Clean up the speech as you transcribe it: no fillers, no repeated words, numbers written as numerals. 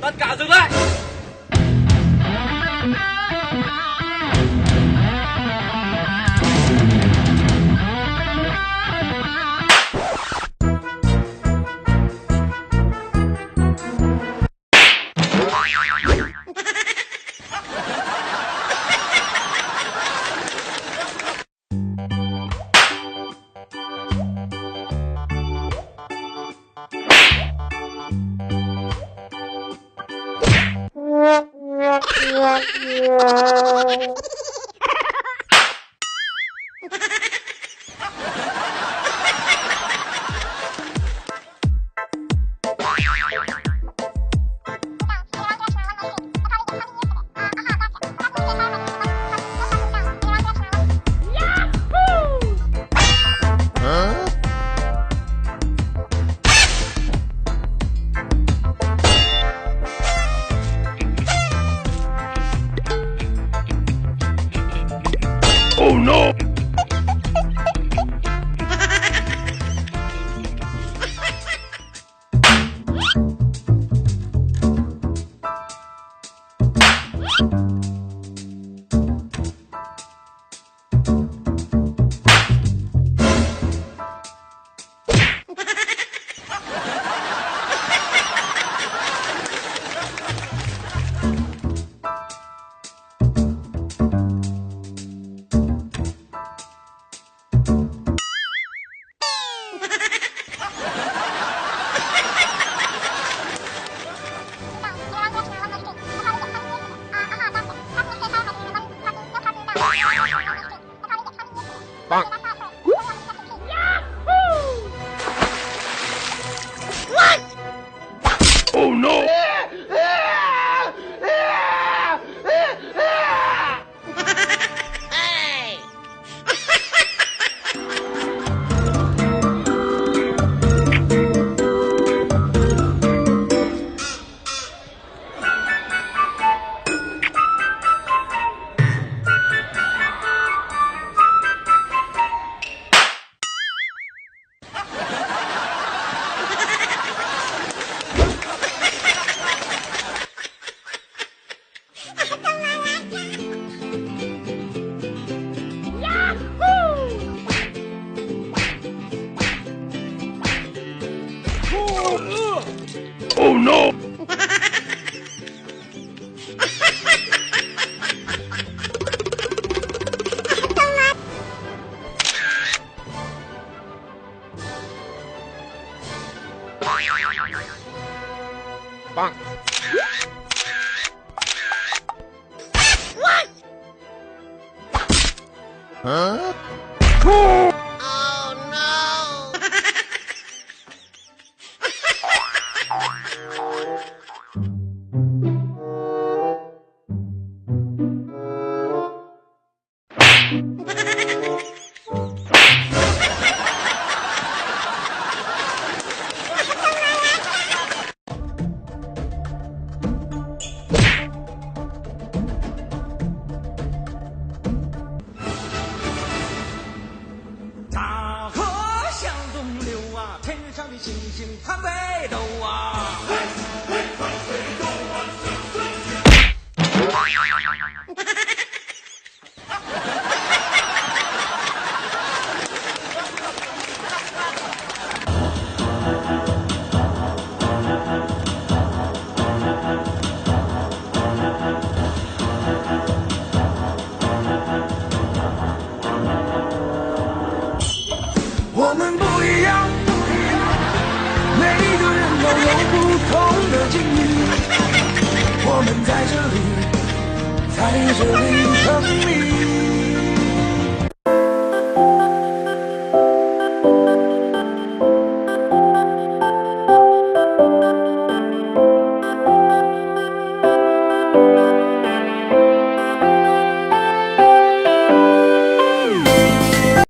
Tất cả dừng lại. Oh no! Bonk. Yahoo! What? Oh no! Hey! Oh no! Bonk. What? Huh? Oh no! 大河向东流啊，天上的星星看北斗啊。我们不一样，每个人都有不同的境遇。我们在这里，在这里等你。